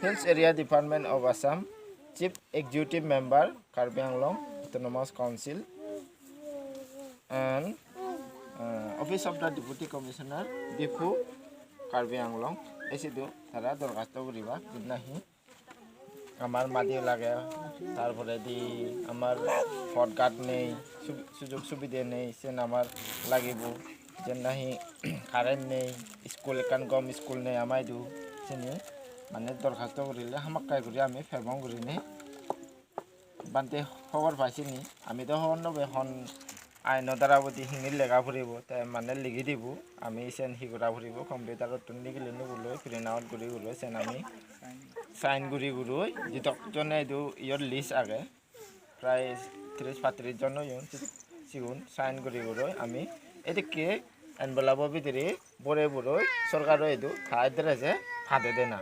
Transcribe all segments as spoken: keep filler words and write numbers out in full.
Hills Area Department of Assam, Chief Executive Member, Karbi Anglong Autonomous Council, and, uh, Office of the Deputy Commissioner, Diphu, Karbi Anglong, ei sidu tara dorkhasto guribak, jiyot nahi amar madi lage, tar poredi amar podgat nei, su-, sujog subide nei, siyen amar lagibo. Jen nahi current nei, school ekkan gom school nei ama idu, siyeni mane dorkhasto gurile hamakkai guri ami pebong gurinei. Bhante hobor pai siyeni, ami do hobor no pei hon aino darabodi hingiri lega puribo, te mane ligi dibo, ami siyen hi gora puribo, computer-ottun nigili niguloi, print out guri guroi, siyen ami sign guri guroi, jidok jone idu iyot list age, prai tris patris jon oyon, si-, sigun sign guri guroi ami edikke envelope bidire borei boroi sorkaro idu ta address-e pade dena.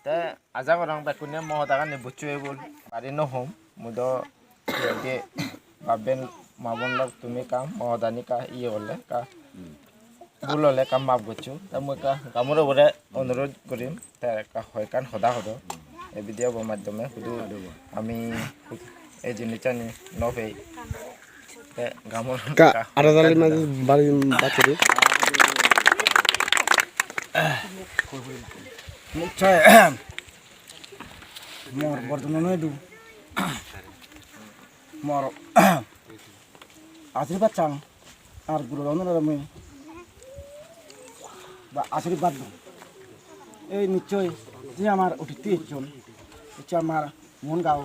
Te aja gorong bekkune mo hodagani buccho ebon. Bari no hom, mui do iyot je bap ben ma bon lok tumi ekka mo hodani ekka iye gorle, ekka bul ole ekka map goccho. Te mui ekka gamuro bore onurodh gurim, te ekka hoi ekkan hoda hodo ei video bo maddhome, hudu ami ei jinissani no pei. Te gamon ka ara dali ma bari bacche de. Mukchai mor bordona noi du. Mor ashirbad chang ar guru dona mui ba ashirbad dong. Ei nichchoi je amar otiti ejjon, ejje amar Mon Gao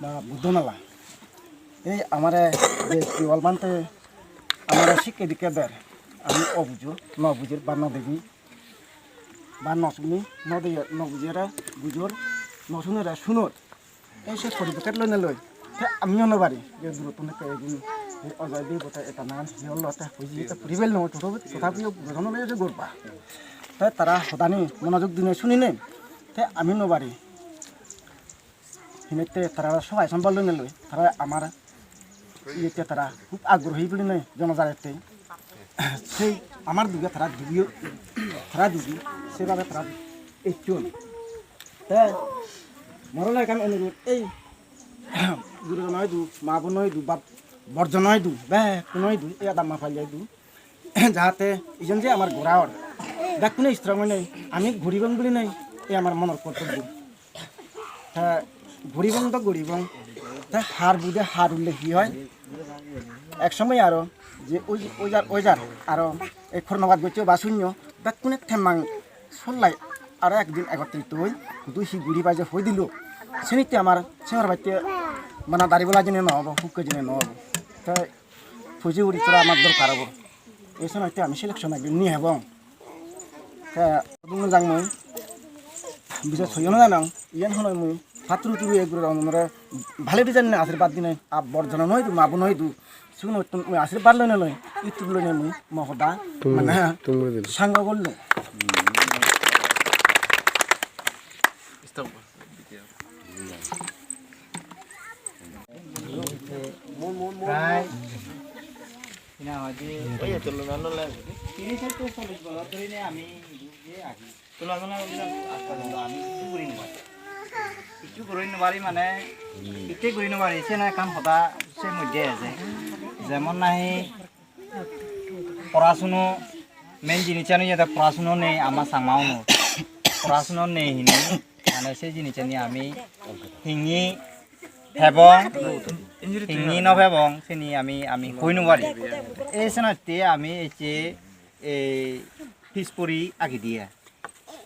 ba Buddho Mela. Ei amare je Priyopal Bhante amare sikke dikke der, ami obujo, no bujir ba no degi, ba no suni, no deye, no bujere bujor, no sunere sunor. Ei se poribekkot loinei loi, te amiyo no pari, je durottun ekka egun, ei Ajoy Debbo te eta nangan hi hollo te hoye, te puri pelong, totapiyo burojon ole je gorba. Te tara hodani monojog dinei suninei, te ami no pari. Hinette tara sobai sombol loinei loi, tara amar iyette tara hub agrohi bilinei jono jarette. Sei amar duge tara dugiyo, tara dugi, sebabe tara ecchon. Te mor ole ekkan onurot, ei gurujon oidu, ma bon oidu, bap borjon oidu, bekkuno oidu, ei adamma palle oidu, jahate ijen je amar gora or, bekkuno strong oinei, ami guribong bilinei, ei amar monor kortobbo. Te guribong do guribong. Te har bude har ulle hi oi? Ek somoy aro je oi, oijar, oijar aro ei Kornobhat gocche ba sunyo, bekkune temmang sollai aro ekdin ekotrit oi, hudu hi guriba je hoi dilo. Senitte amar sengor batte bana dari bola jene no obo, hukke jene no obo. Te puji uri tora amar dorkar obo. Ei somoy te ami selection ekdin ni hebong. Te dun jang mui. Bisa soyo no janang. Iyan honoi mui. Paturu turu ek guru onore bhale design ne ashirbad dinei. A borjona noi du, ma bon noi du. Sugun ottun mui ashirbad loinei loi. Ittu loinei mui mo hoda. Tum, mane tum guri dilo. Sango gollo. Stop. Prai hina hoide tiris theke chollish bojor dhori ne ami je agi. Tula tula guri aaj porjonto ami hissu guri no pari. Hissu guri no pari mane, hitte guri no pari, siyen ekkan hoda se moddhe eje. Jemon nahi porasuno, main jinissan oyede porasuno nei ama Changma unor. Porasuno nei hini, mane se jinissani ami hingi pebong, hingi no pebong, sini ami, ami hoi no pari. Ei senotte ami ecche ei pis puri agidi ai.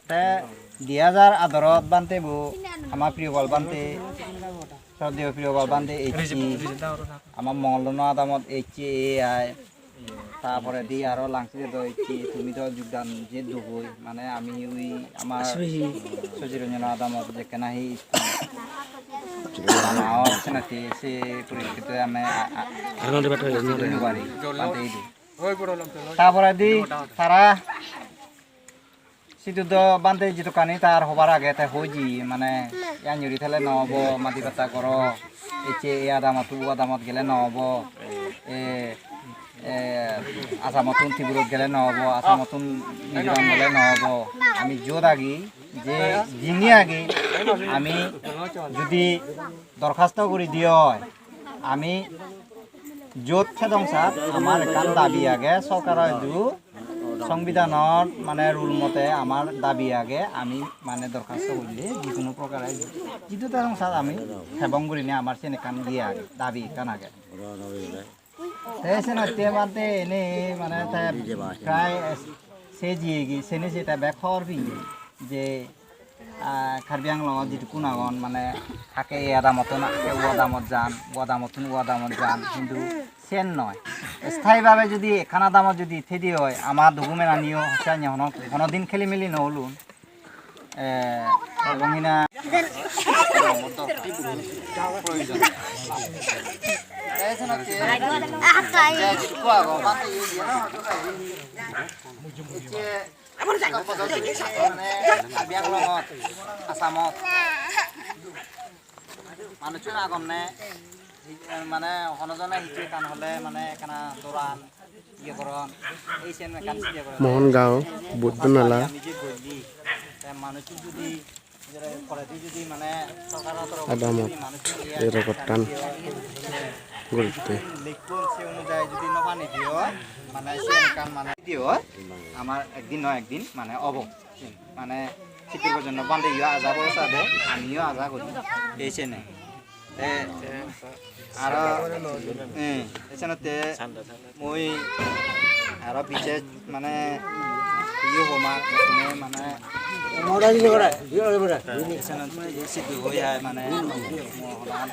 Te di hajar adarot bhante bo, ama Priyopal bhante, Sroddheyo Priyopal bhante ecche, ama Mongollono adamot ecche ei ai. Ta poredi aro Langsiredo ecche, tumi do jogdan je dogoi, mane ami ui ama Sosiranjono adamot jekke nahi school bana or, senette se porikkite ami a-, a-, aro no debate hoye, no debate. Bhante idu. Ta poredi tara sidu do bhante jidukkani tar hobar age te hoji, mane iyan juri thele no obo, madi patta goro, ecche ei adamot, u adamot gele no obo, e, e, Assamottun Tripurat gele no obo, Assamottun Mizoram gele no obo. Ami jiyot agi, Je jini age ami judi dorkhasto guri diye oi, ami jot thedong sat amar ekkan dabi age, sorkaro idu songbidhanor mane rule mote amar dabi age, ami mane dorkhasto golle je hono prokare jidu thedong sat ami thebong gurinei amar siyen ekkan iye age, dabi ekkan age. Te senotte bade ene mane te prai se jiyegi, sene se te bek hobor peye je, ah, Karbi Anglongot jidukkun agon mane hakke ei adamottun hakke u adamot jan, u adamottun u adamot jan, hintu siyen noi. Sthayi bhabe judi ekkan adamot judi thedi oi, ama document aniyo hono, hono din kheli meli no olun. Eh, ebong hina proyojon. Te senotte je jikko agon, bhante iye diye na, ecche mane Karbi Anglongot, Assamot manuchun agonne, mane hono jone hissu ekkan hole mane ekkana doran, iye goron, ei sen ekkan iye goron. Mohan Gaon, Buddha Mela. Ami je golli, te manuchun judi, jere poredi judi mane sorkaro torof Adamot judi manuchun iye ei record-tan guritte. Lekkun se onujayi judi no pani diye, mane sen ekkan mane diye, amar ekdin na ekdin mane obo. Mane sittur pojjonto bhante yo aja borosa de, amiyo aja gori. Ei sene. Te aro, eh, ei senotte mui aro bises mane yo homa, mane, mane ei senotte ei sidu hoi ai mane mo holan